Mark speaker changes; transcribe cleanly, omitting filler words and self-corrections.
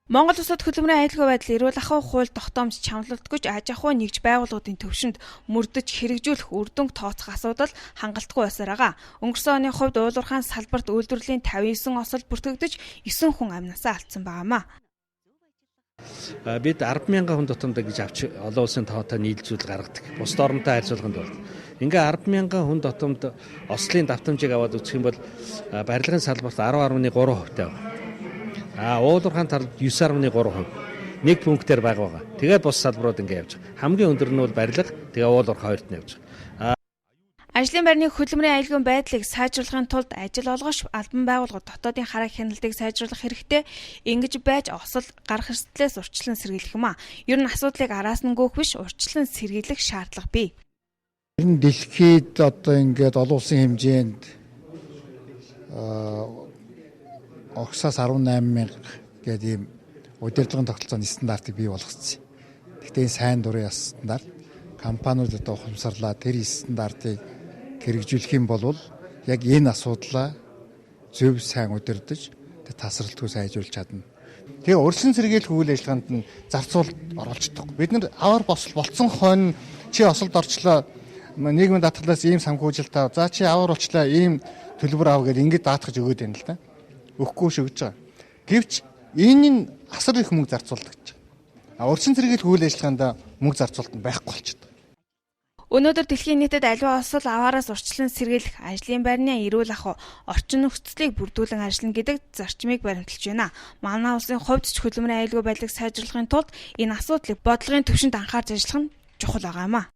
Speaker 1: Монгол улсад хөдөлмөрийн аюулгүй байдал, эрүүл ахуй хууль тогтоомж чамлагдгүйч аж ахуй нэгж байгууллагуудын төвшөнд мөрдөж хэрэгжүүлэх үр дүнг тооцох асуудал хангалтгүй байсаар байгаа. Өнгөрсөн оны хувьд уулуурхайн салбарт үйлдвэрлэлийн 59 осол бүртгэгдэж 9 хүн амнасаа алдсан байгаа юм.
Speaker 2: Бид 10,000 хүн тутамд гэж авч олон улсын тоотой нийлцүүл гаргадаг. Бусад оронтой харьцуулахад бол ингээ 10,000 хүн тутамд ослын давтамжийг аваад үзэх юм бол барилгын салбарт 10.3% таа байна. Уулуурхайн талд 9.3%. Нэг пунктээр бага байгаа. Тэгээд бус салбарууд ингээ явж байгаа. Хамгийн өндөр нь бол барилга, тэгээ уулуурхай хоёрт нь явж байгаа.
Speaker 1: Ажлын байрны хөдөлмөрийн аюулгүй байдлыг сайжруулахын тулд ажил олгогч, албан байгууллагууд дотоодын хараа хяналтыг сайжруулах хэрэгтэй. Ингэж байж осол гарах эрсдлээс урьдчилан сэргийлэх юм а. Ер нь асуудлыг араас нь гүйх биш, урьдчилан сэргийлэх шаардлага бий.
Speaker 3: Ер нь дэлхийд одоо ингээд олон улсын хэмжээнд огсоос 18 мянга гэдэг ийм удирдлагын тогтолцооны стандартыг бий болгоцсон. Гэхдээ энэ сайн дурын стандарт компаниуд одоо ухамсарлаа тэр стандартыг хэрэгжүүлэх юм бол яг энэ асуудлаа зөв сайн удирдах, тасралтгүй сайжруулж чадна.
Speaker 4: Тэгээ урьдчилан сэргийлэх үйл ажиллагаанд нь зарцуул оруулж чадахгүй. Бид нар аваар босол болцсон хойно чи осолд орчлоо, нийгмийн даатгалаас ийм санхүүжилт ав. За чи аваар болчлаа, ийм төлбөр ав гэдээ ингэж даатгаж өгөөд байна л да. Өгөхгүй шөгж байгаа. Гэвч энэ нь асар их мөнгө зарцуулдаг гэж. А урьдчилан сэргийлэх үйл ажиллагаанд мөнгө зарцуулалт нь байхгүй болчихдог.
Speaker 1: Өнөөдөр дэлхийн нийтэд аливаа осол аваараас урьдчилан сэргийлэх, ажлын байрны эрүүл ахуй, орчин нөхцөлийг бүрдүүлэн ажиллана гэдэг зарчмыг баримталж байна. Манай улсын хувьд ч хөдөлмөрийн аюулгүй байдлыг сайжруулахын тулд энэ асуудлыг бодлогын түвшинд анхаарч ажиллах нь чухал байгаа юм а.